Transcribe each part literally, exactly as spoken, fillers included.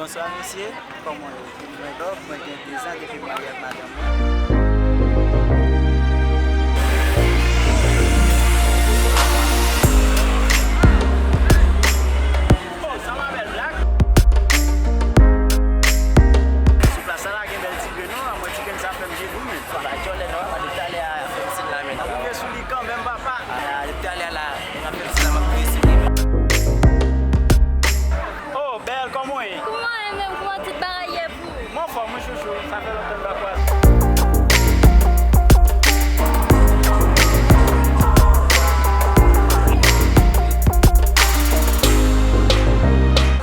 Bonswa mesye, kòman w ye? Mwen dòb, mwen gen dezan depi m marye ak madanm mwen. Oh, sa va bèl blak. Sou plas sa la gen bèl ti grenn non, mwen ti grenn sa fè m je goumen. Sa va jòlè non, depi talè a fè m siy la men. Ap rive sou li kanmenm papa. Ah, depi talè a la, n ap fè m siy la m ap rive sou li men. Oh, bèl, kòman w ye? Kòman w ye menm? Kòman tout bagay ye pou ou? Mwen anfòm wi chouchou, sa fè lontan n pa kwaze.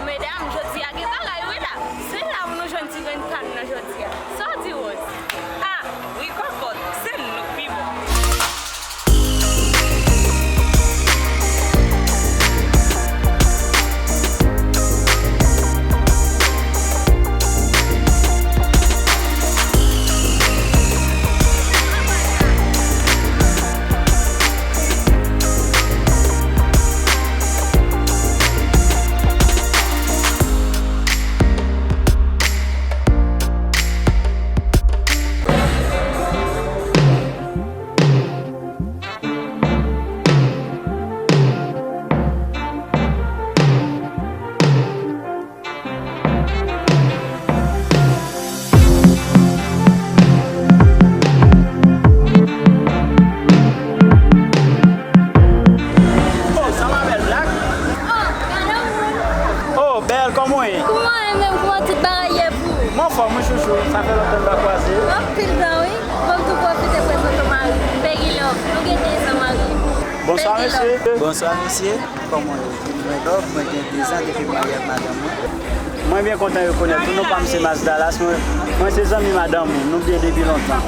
Medam, jodi a gen bagay wi la. Se la pou nou jwenn ti grenn kann nan jodi a. Sa w di, Rose? Ah, wi, kòkòt, se nou k pi bon. Oh, sa va bèl blak? Oh, gade yon moun. Oh, bèl, kòman w ye? Kòman w ye menm? Kòman tout bagay ye pou ou? Mwen anfòm wi chouchou, sa fè lontan n pa kwaze. Anpil tan wi. Ban m tou pwofite prezante w mari m, Peggy Love. Nou gen dezan mari. Bonswa mesye. Bonswa mesye, kòman w ye? Mwen dòb, mwen gen dezan depi m marye ak madanm mwen. Mwen byen kontan rekonèt ou, non pa m se Mas Dallas, mwen, mwen se zanmi madanm ou, nou byen depi lontan.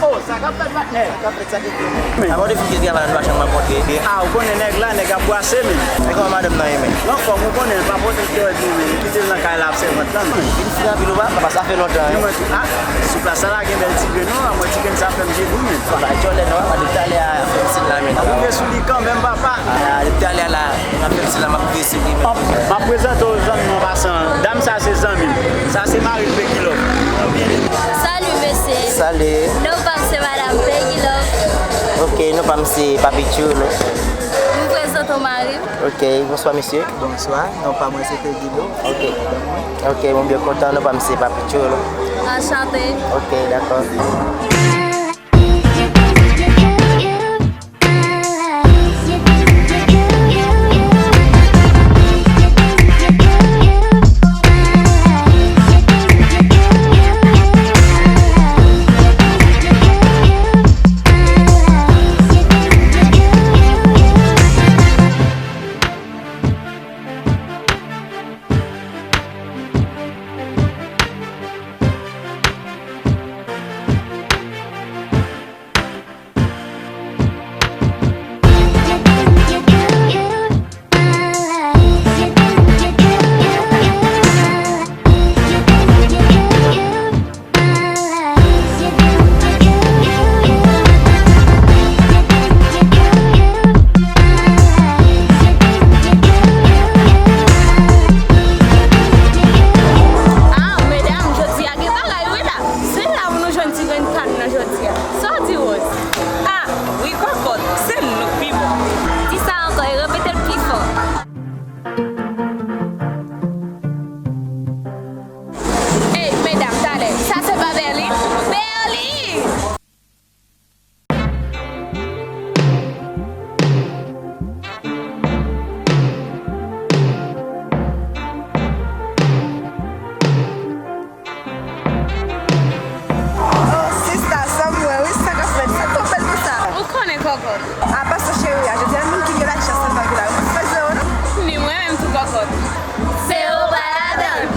Oh, sa k ap fèt, patnè? Sa k ap fèt, sa ki tou? Apa w te fin gen travay nan machann m ap montre? Ah, ou konnen nèg la, nèg ap brase, men. E kòman madanm nan ye, men? L anfòm, ou konnen, l pa pote l dèyè nou, men. Li kite l nan kay la ap sèvant lan, men. Vin frape l ou pa? Papa, sa fè lontan, wi. Ah, sou plas sa la gen bèl ti grenn non, mwen ti grenn sa fè m je goumen. Papa, jòlè non, papa, depi talè a fè m siy la, men. Ap rive sou li kanmenm, papa. Ah, depi talè a la, n ap fè m siy la, m ap rive sou li, men. M ap prezante w zanmi m an pasan. Dam sa se zanmi m. Sa se mari l, Peggy Love. Nou byen. Salut mesye. Salut. Non pa m se madanm Peggy Love. Ok, non pa m se Papi Chulo. M prezante w mari m. Ok, bonswa mesye. Bonswa, non pa mwen se Peggy Love. Ok. Ok, mwen byen kontan, non pa m se Papi Chulo. Anchante. Ok, dakò. Ah, medam, jodi a gen bagay wi la. Se la pou nou jwenn ti grenn kann nan jodi a. Sa w di, Rose? Ah, wi, kòkòt, se nou k pi bon. Di sa ankò e repete l pi fò. Ey, medam, talè, sa se pa Berlin? Berlin! Oh, sista, sa m wè, wi, sa k ap fèt, sa twò bèl konsa. Ou konnen kòkòt. Apa sa cheri a, jodi a, moun ki gen lachans nan vi la, yo pa fè zewo, non? Ni mwen menm tou kòkòt. Zewo pa ladan l.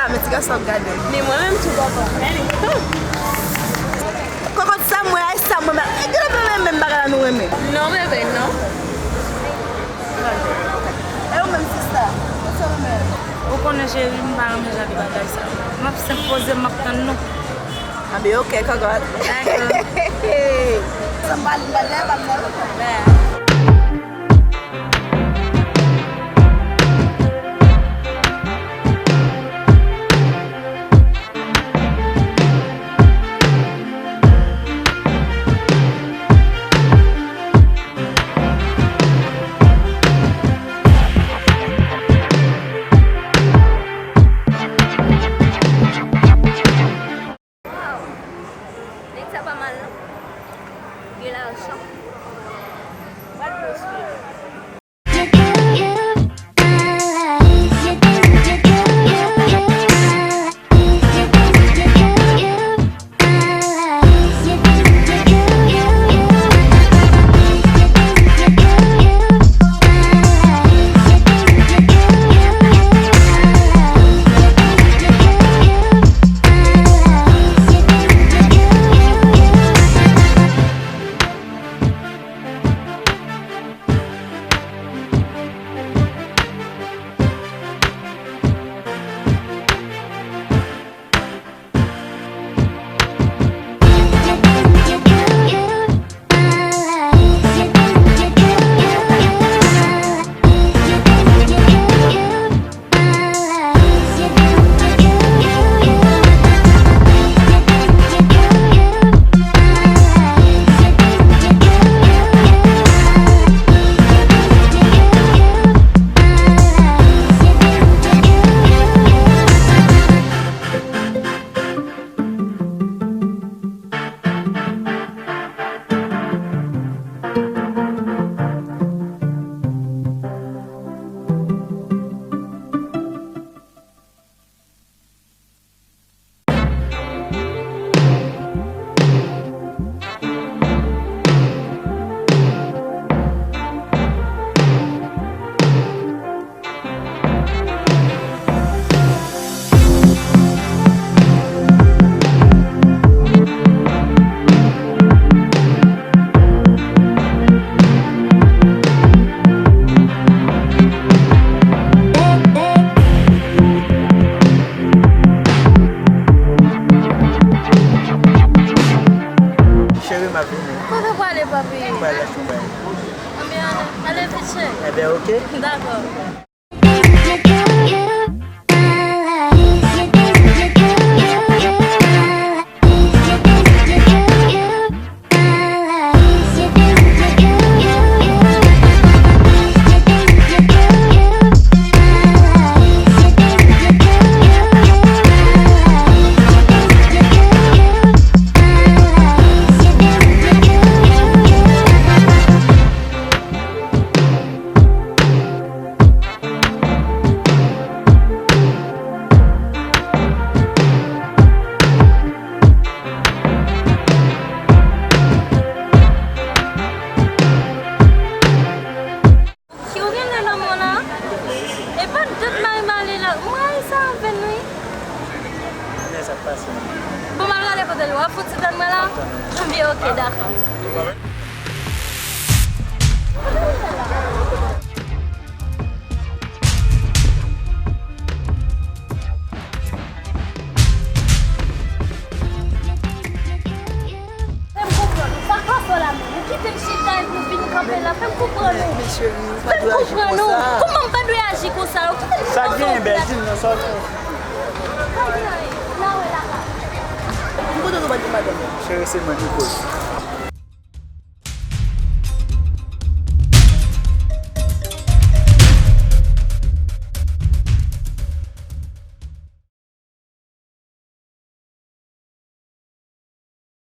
Men ti gason ap gade w. Men mwen menm tou papa. Kòkòt sa m wè a, e sa m renmen. E gade menm menm bagay la nou renmen. Non, bebe, non. E ou menm sista? Ou sa renmen? Ou konnen cheri, m pa renmen jan de bagay sa. M ap senp poze m, m ap tann nou. A ben, ok, kòkòt. Dakò. Sa m pa, m pa dèyè pa m nan. Bye. Wow! Nèg sa pa mal non. Gen lajan. Pral pran sou li. Cheri, m ap vini. Kote w prale, papi? M prale achte yon bagay. Anben, ale, ale vit, cheri. Enben, ok. Dakò. Ki ou gen nan men w la? E pa dòt mari mari la. M rayi sa anfen wi. Men sa k pase. Bon, m al gade kote l. W ap fout tann mwen la? M ap tann ou. Anben, ok, dakò. Fè m konprann ou. Sa k pase w la menm? Ou kite m chita epi w vin kanpe la. Fè m konprann ou. Men, men cheri, ou pa dwe aji konsa. Kòman m pa dwe aji konsa? Ou kite m chita. Sa k genyen, bèl? Di m non, sa w gen? Pa gen anyen. N a wè lakay. M kontan nou pa di madanm mwen. Cheri, se mwen ki koz.